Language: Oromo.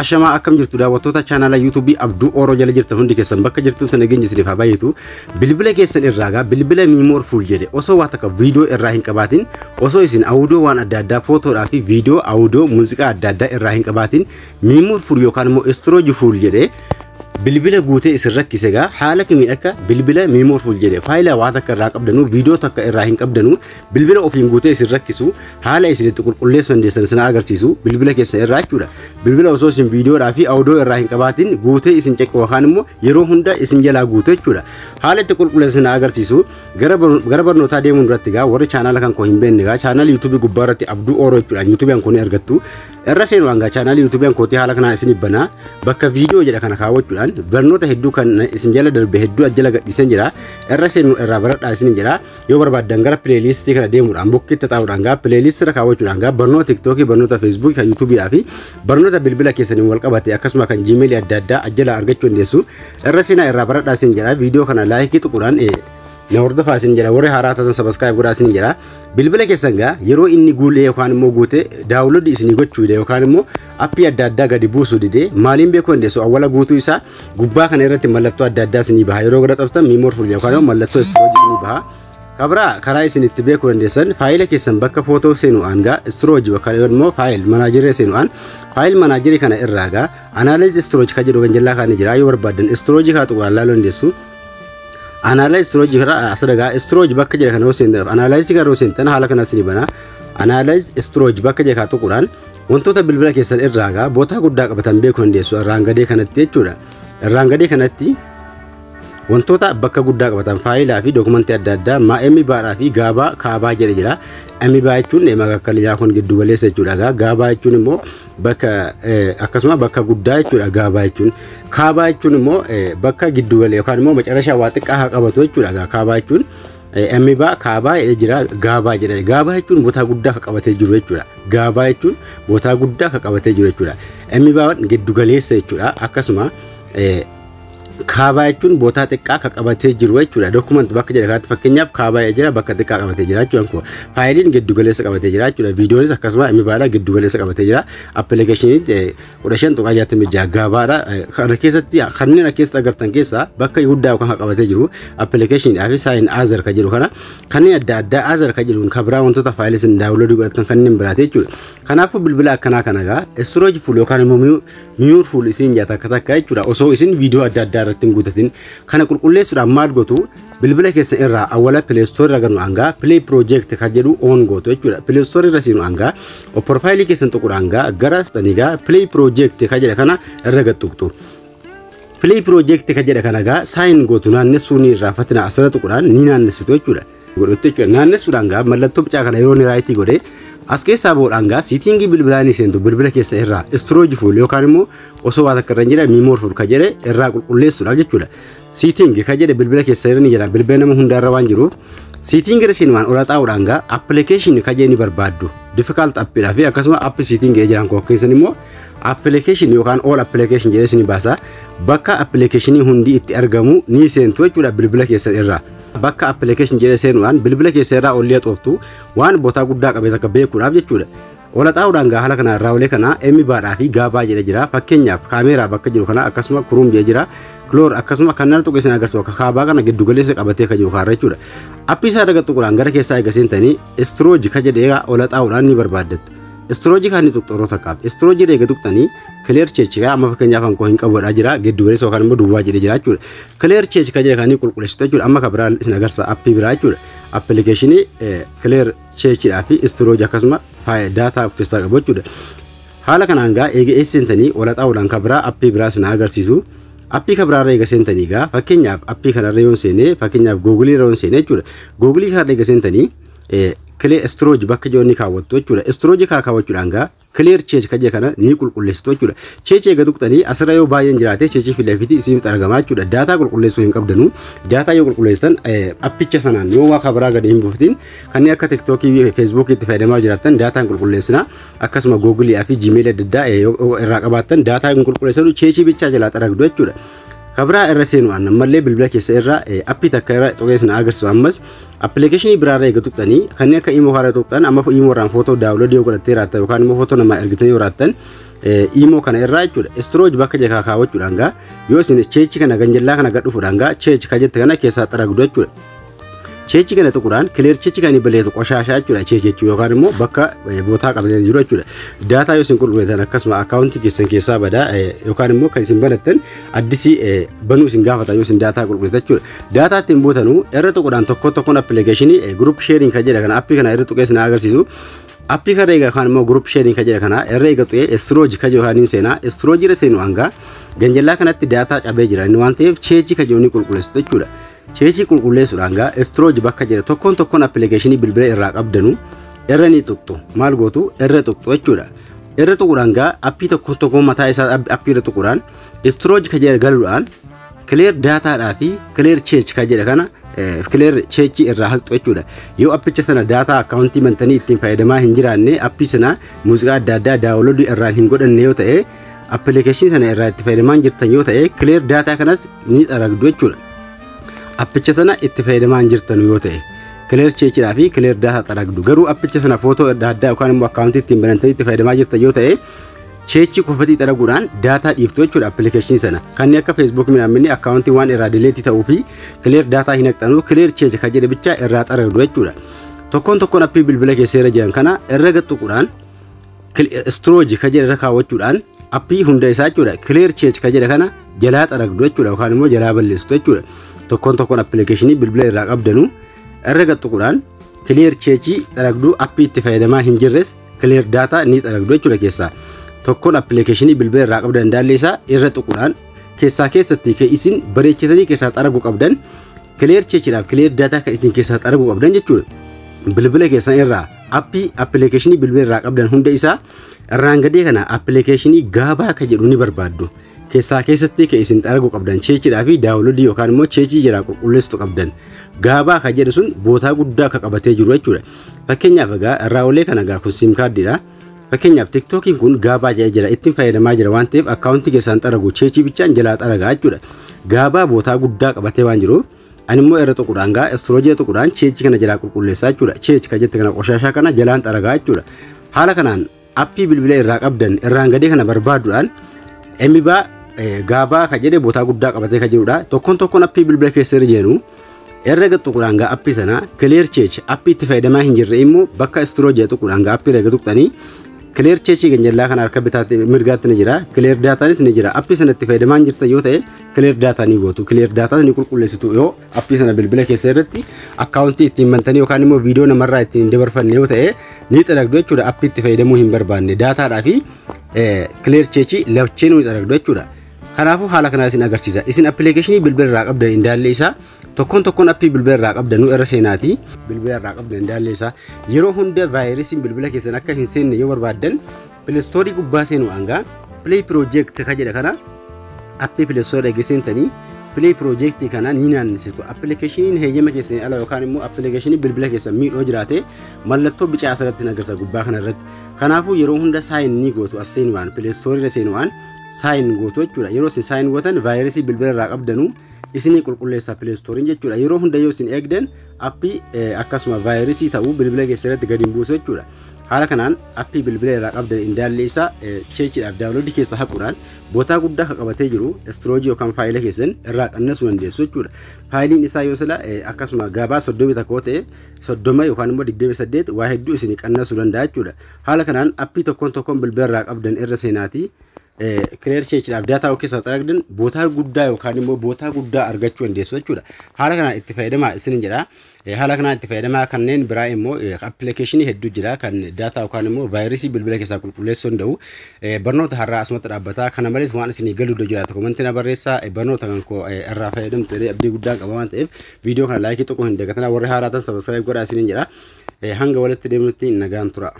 Ashamaa, akkam jirtu daawwattoota chaanala YouTubeii Abduu Ooroo jala jirtan hundi keessan? Bakka jirtu sana nageenya isiniif haa baay'atu. Bilbila keessan irraa gaa bilbila memory full jedhe osoo waa takka viidiyoo irraa hin qabaatin, osoo isin audio waan adda addaa, footoodhaa fi viidiyoo, audio, muuziqaa adda addaa irraa hin qabaatin, memory full yookaan immoo storage full jedhe bilbila guutee isin rakkise gaa, haala kamiin akka bilbila memory full jedhe, faayilaa waa takka irraa qabdanuu, viidiyoo takka irraa hin qabdanuu, bilbila ofiin guutee isin rakkisu, haala isin itti qulqulleessuu dandeessan isin agarsiisu bilbila keessa irraa jechuudha. Bilbila osoo isin viidiyoodhaa fi audio irraa hin qabaatin guutee isin ceqqu yookaan immoo yeroo hunda isin jalaa guute jechuudha. Haala itti qulqulleessan agarsiisu. Gara barnootaa deemuun duratti gaa, warri chaanaala kan koo hin beekne gaa, chaanaala YouTubeii gubbaa irratti Abduu Ooroo jechuudha YouTubeii kun ni argattu. Irra seenu hanga chaanaala YouTubeii kootii haala kanaa isin banaa, bakka viidiyoo jedha kana kaawwachuudhaan barnoota hedduu kan isin jala darbe hedduu ajjala gadhiisan jira. Irra seenu irraa baradhaa isin jira. Yoo barbaaddan gara playlistii kana deemuudhaan bukkeetti xaa'uudhaan gaa playlistii irra kaawwachuudhaan gaa barnoota TikTokii, barnoota Facebookii, kan YouTubeiidhaa fi barnoota bilbila keessaniin wal qabate, akkasuma kan Gmailii adda addaa ajjala argachuu dandeessu. Irra seenaa irraa baradhaa isin jira. Viidiyoo kana likeii tuquudhaan na hordofaa isin jedha. Warri haaraa taatan subscribe godhaa isin jedha. Bilbila keessan gaa yeroo inni guulee yookaan immoo guute downloadii isinii gochuu dide yookaan immoo appii adda addaa gadi buusuu dide, maaliin beekuu dandeessu? Awwala guutuu isaa gubbaa kana irratti mallattoo adda addaa isinii baha. Yeroo gara xaftan memory full yookaan immoo mallattoo storage isinii baha. Kabraa karaa isin itti beekuu dandeessan, faayila keessan bakka footoo seenuudhaan gaa storage bakka immoo file managerii seenuudhaan, file managerii kana irraa gaa analyze storage kan jedhu ganjallaa kan jira. Yoo barbaaddan storage kaa tuqaan laaluu dandeessu. Analyze storage irraa asirra storage bakka jedha kana yoo seentan, analyze kana yoo seentan, haala kanas ni bana. Analyze storage bakka jedha tuquudhaan wantoota bilbila keessan irraa gaa bootaa guddaa qabatan beekuu dandeessu irraan gadee kanatti jechuudha. Irraan gadee kanatti wantoota bakka guddaa qabatan, faayilaa fi dookumentii adda addaa, MBdhaa fi GB, KB jedhe jira. MB jechuun makakkalyaa kun giddu galeessa jechuudha. GB jechuun immoo bakka akkasuma bakka guddaa jechuudha GB jechuun. KB jechuun immoo bakka giddu galee yookaan immoo macarashaa waa xiqqaa haa qabatu jechuudha. KB jechuun MB, KB jedhee jira, GB jedha. GB jechuun bootaa guddaa kan qabatee jiru jechuudha. GB jechuun bootaa guddaa kan qabatee jiru jechuudha. MB giddu galeessa jechuudha. Akkasuma KB jechuun bootaa xiqqaa kan qabatee jiru jechuudha. Document bakka jedha kanatti fakkeenyaaf KB jira, bakka xiqqaa qabatee jira jechuudha. Faayiliin giddu galeessa qabatee jira jechuudha. Viidiyoonis akkasuma MBdha, giddu galeessa qabatee jira. Appilikeeshiniin 15.66 GBdha. Kana keessatti kanneen keessatti agartan keessaa bakka guddaa yookaan kan qabatee jiru appilikeeshiniidhaa fi saayin other kan jedhu kana, kanneen adda addaa other kan jedhuun kan biraa wantoota faayilii isin downloadii godhatan kanneen biraati jechuudha. Kanaafuu bilbila akkanaa kana gaa storage full yookaan immoo memory full isin jaata akka takka jechuudha. Osoo isin viidiyoo adda addaa irratti hin guutatin kana qulqulleessuudhaan maal gootu? Bilbila keessan irraa awwala Play Store irra ganu hangaa Play Protect kan jedhu on gootu jechuudha. Play Store irra seenu hangaa profileii keessan tuquudhaan gaa gara sanigaa Play Protect kan jedha kana irra gad tuqxu. Play Protect kan jedha kana gaa sign gootu, naannessuu ni irraanfatina, asirra tuquudhaan ni naannessitu jechuudha. Godhutti jechuudha. Naannessuudhaan gaa mallattoo bicaa kana yeroo ni rightii godhe as keessaa boodhaan gaa settingii bilbilaa ni seentu. Bilbila keessa irraa storage full yookaan immoo osoo waa takka irra hin jira memory full kan jedhe irraa qulqulleessuudhaaf jechuudha. Setting kan jedhe bilbila keessa irra ni jira, bilbila nama hundaarra waan jiruuf setting irra seenuudhaan ola xaa'uudhaan gaa application kan jedhe ni barbaaddu. Default appiidhaa fi akkasuma app setting jiran koo keessan immoo application yookaan all application jedhee isin baasa. Bakka applicationii hundi itti argamu ni seentu jechuudha bilbila keessan irraa. Bakka application jedhee seenuudhaan bilbila keessa irraa olii xooftu waan bootaa guddaa qabe takka beekuudhaaf jechuudha. Ola xaa'uudhaan gaa haala kana irraa olee kana MBdhaa fi GB jedhee jira. Fakkeenyaaf kaameeraa bakka jiru kana, akkasuma Chrome jedhee jira. Kiloor akkasuma kan nama tuqe isin agarsiisu akka KB kana giddu galeessa qabatee kan jiru kaarra jechuudha. Appii isaa irra tuquudhaan gara keessaa eega seentanii storage ka jedhee ola xaa'uudhaan ni barbaaddattu. Storage kan inni tuqxu yeroo takkaaf. Storage eega tuqxanii clear cache amma fakkeenyaaf kan koo hin qabuudhaa jira, giddu galeessa yookaan immoo duwwaa jedhee jira jechuudha. Clear cache kan jedhe kan inni qulqulleessitu jechuudha. Amma kan biraa isin agarsiisa, appii biraa jechuudha. Appilikeeshinii clear cachedhaa fi storage akkasuma data of keessaa qabu jechuudha. Haala kanaan gaa eega eessentanii ola xaa'uudhaan kan biraa appii biraa isin agarsiisu. Appii kan biraarra eega seentanii gaa fakkeenyaaf appii kanarra yoo seene, fakkeenyaaf Googleii irra yoo seene jechuudha. Googleii kanarra eega seentanii clear storage bakka jiru ni kaawwattu jechuudha. Storage kaa kaawwachuudhaan gaa clear cache kan jedhe kana ni qulqulleessitu jechuudha. Cache eega tuqxanii asirra yoo baay'een jiraate cache fi lafiti isiniif argamaa jechuudha. Data qulqulleessuu hin qabdanu. Data yoo qulqulleessitan appicha sanaan yoo waa kabiraa gadi hin buufatin, kanneen akka TikTokii fi Facebookii itti fayyadamaa jiraattan data hin qulqulleessina. Akkasuma Googleii fi Gmailii adda addaa irraa qabaattan data hin qulqulleessinu, cache bichaa jalaa xaragdu jechuudha. Kabraa irra seenu ammallee bilbila keessa irra appii takka irra tuqee isin agarsiisu. Ammas appilikeeshinii biraarra eega tuqxanii kanneen akka imo karaa tuqxan, amma imo irraan footoo downloadii yoo godhattee jiraattan yookaan immoo footoo namaa ergitanii jiraattan Imo kana irraa jechuudha. Storage bakka jakaa kaawwachuudhaan gaa yoo isin cache kana ganjallaa kana gad dhufuudhaan gaa cache ka jette kana keessaa xaragdu jechuudha. Cache kana tuquudhaan clear cache kan baleetu qoshaashaa jechuudha. Cache jechuu yookaan immoo bakka bootaa qabatee jiru jechuudha. Data yoo isin qulqulleessan akkasuma akkaawuntii keessan keessaa badaa yookaan immoo kan isin banattan addisii banuu isin gaafata yoo isin data qulqulleessan jechuudha. Data ittiin buutanuu irra tuquudhaan tokko tokkoon appilikeeshinii group sharing kan jedha kana appii kana irra tuqee isin agarsiisu. Appii kana egaa yookaan immoo group sharing kan jedha kana irra eega tuqee storage kan jedhu kan inni seenaa. Storage irra seenu hanga ganjallaa kanatti data cabee jira inni waan ta'eef cache kan jedhu ni qulqulleessu jechuudha. Cache qulqulleessuudhaan gaa storage bakka jedha tokkoon tokkoon appilikeeshinii bilbila irraa qabdanu irra ni tuqxu. Maal gootu irra tuqxu jechuudha. Irra tuquudhaan gaa appii tokkoon tokkoon mataa isaa appii irra tuquudhaan storage kan jedha galuudhaan clear dataadhaa fi clear cache kan jedha kana clear cache irraa haqxu jechuudha. Yoo appicha sana data akkaawuntii bantanii ittiin fayyadamaa hin jiraanne appii sana muuziqaa adda addaa download irraa hin godhanne yoo ta'e appilikeeshinii sana irraa itti fayyadamaa hin jirtan yoo ta'e clear data kanas ni xaragdu jechuudha. Appicha sana itti fayyadamaa hin jirtan yoo ta'e clear cacheedhaa fi clear data xaragdu. Garuu appicha sana footoo adda addaa yookaan immoo akkaawuntii ittiin banantanii itti fayyadamaa jirtan yoo ta'e cache qofatii xaraguudhaan data dhiiftu jechuudha appilikeeshinii sana. Kanneen akka Facebook minaaminni akkaawuntii waan irraa delete ta'uu fi clear data hin haqxanu clear cache kan jedhe bicha irraa xaragdu jechuudha. Tokkoon tokkoon appii bilbila keessa irra jiran kana irra tuquudhaan storage kan jedhe irra kaawwachuudhaan appii hunda isaa jechuudha clear cache kan jedhe kana jalaa xaragdu jechuudha yookaan immoo jalaa balleessitu jechuudha. Tokkoon tokkoon appilikeeshinii bilbila irraa qabdanu irra tuquudhaan clear cache xaragduu appii itti fayyadamaa hin jirres clear data ni xaragdu jechuudha keessaa. Tokkoon appilikeeshinii bilbila irraa qabdan daallee isaa irra tuquudhaan keessaa keessatti kan isin bareechatanii keessaa xaraguu qabdan clear cacheedhaaf clear data kan isin keessaa xaraguu qabdan jechuudha. Bilbila keessan irraa appii appilikeeshinii bilbila irraa qabdan hunda isaa irraan gadee kana appilikeeshinii gaabaa kan jedhu ni barbaaddu. Keessaa keessatti kan isin xaraguu qabdan chachedhaa fi download yookaan immoo cache jalaa qulqulleessitu qabdan. Gaabaa kan jedhu sun bootaa guddaa akka qabatee jiru jechuudha. Fakkeenyaaf egaa irraa olee kana egaa kun SIM cardiidha. Fakkeenyaaf TikTokiin kun gaabaa jedhee jira ittiin fayyadamaa jira waan ta'eef akkaawuntii keessaan xaragu cache bichaan jalaa xaragaa jechuudha. Gaabaa bootaa guddaa qabatee waan jiruuf ani immoo irra tuquudhaan gaa storage tuquudhaan cache kana jalaa qulqulleessaa jechuudha. Cache kan jette kana qoshaashaa kana jalaan xaragaa jechuudha. Haala kanaan appii bilbila irraa qabdan irraan gadee kana barbaaduudhaan emmibaa gaabaa kan jedhe bootaa guddaa qabatee kan jirudha. Tokkoon tokkoon appii bilbila keessa irra jiru irra tuquudhaan gaa appii sana clear cache appii itti fayyadamaa hin jirre immoo bakka storage tuquudhaan gaa appii irra tuqxanii clear cache ganjallaa kana harka bitaatti mirgaatti ni jira. Clear datanis ni jira. Appii sana itti fayyadamaa hin jirtan yoo ta'e clear data ni gootu. Clear data ni qulqulleessitu yoo appii sana bilbila keessa irratti akkaawuntii ittiin bantanii yookaan immoo viidiyoo namarraa ittiin dabarfanne yoo ta'e ni xaragdu jechuudha. Appii itti fayyadamuu hin barbaanne dataadhaa fi clear cache lacheen ni xaragdu jechuudha. Kanaafuu haala kanaa isin agarsiisa. Isin appilikeeshinii bilbila irraa qabdan indaallee isaa tokkoon tokkoon appii bilbila irraa qabdanuu irra seenaati. Bilbila irraa qabdan indaallee isaa yeroo hunda vaayirasiin bilbila keessan akka hin seenne yoo barbaaddan Play Store gubbaa seenu hangaa Play Protect kan jedha kana appii Play Store eegee seentanii Play Protect kana ni naannessitu. Appilikeeshiniin heeyyama keessanii ala yookaan immoo appilikeeshinii bilbila keessan miidhoo jiraate mallattoo bicaa asirratti agarsiisa gubbaa kana irratti. Kanaafuu yeroo hunda sign ni gootu as seenuudhaan Play Store irra seenuudhaan sign gootu jechuudha. Yeroo isin sign gootan vaayirasii bilbila irraa qabdanuu isinii qulqulleessa Play Storeiin jechuudha. Yeroo hunda yoo isin eegdan appii akkasuma vaayirasii ta'uu bilbila keessa irratti gadi hin buusu jechuudha. Haala kanaan appii bilbila irraa qabdan indaallee isaa chachedhaaf download keessa haquudhaan bootaa guddaa kan qabatee jiru storage yookaan faayila keessan irraa qannasuu dandeessu jechuudha. Faayiliin isaa yoo sila akkasuma gabaa 31 ta'e 30 yookaan immoo 28 waa hedduu isinii qannasuu danda'a jechuudha. Haala kanaan appii tokkoon tokkoon bilbila irraa qabdan irra seenaatii clear chachedhaaf data keessaa xaragdan bootaa guddaa yookaan immoo bootaa guddaa argachuu dandeessu jechuudha. Haala kanaan itti fayyadamaa isinin jedha. Haala kanaan itti fayyadamaa kanneen biraa immoo appilikeeshinii hedduu jira kan data yookaan immoo vaayirasii bilbila keessaa qulqulleessuu danda'u. Barnoota har'aa asumatti dhaabbataa. Kana malees waan isinii galuu jiraatu comment na barreessaa. Barnoota kan koo irraa fayyadamtu abdii guddaan qaba waan ta'eef viidiyoo kana like tokko hin dagatinaa, warri haaraa ta'an subscribe godhaa isinin jedha. Hanga walitti deemnutti nagaan tura.